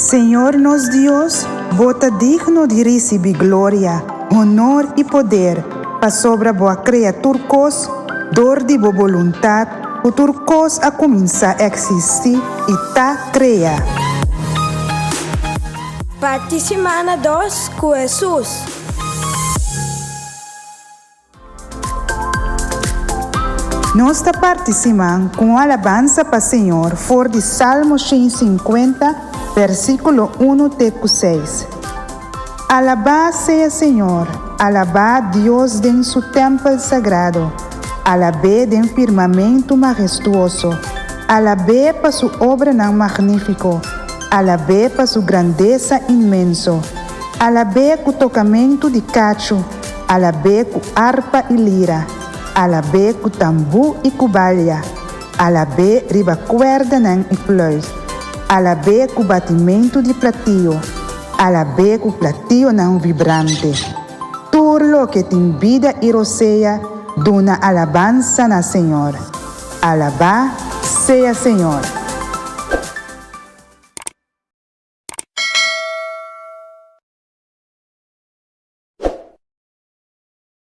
Señor nos Dios, bo ta digno di risibí gloria, honor i poder, pasobra bo a krea tur kos dor di bo boluntat ku tur kos a kuminsá eksistí i ta krea. Parti simana dos ku Hesus. Nos ta parti siman ku un alabansa pa Señor for di Salmo 150, versíkulo 1 te ku 6. Alabá sea Señor, alabá Dios den su tèmpel sagrado, alab'é den firmamentu mahestuoso, alab'é pa su obranan magnífiko, alab'é pa su grandesa inmenso, alab'é ku tokamentu di kachu, Alab'é ku arpa i lira, alab'é ku tambú i ku balia, alab'é riba kuèrdanan i fluit, alab'é ku batimentu di platio, alab'é ku plationan vibrante. Tur loke tin bida i rosea duna alabansa na Señor. Alabá sea Señor!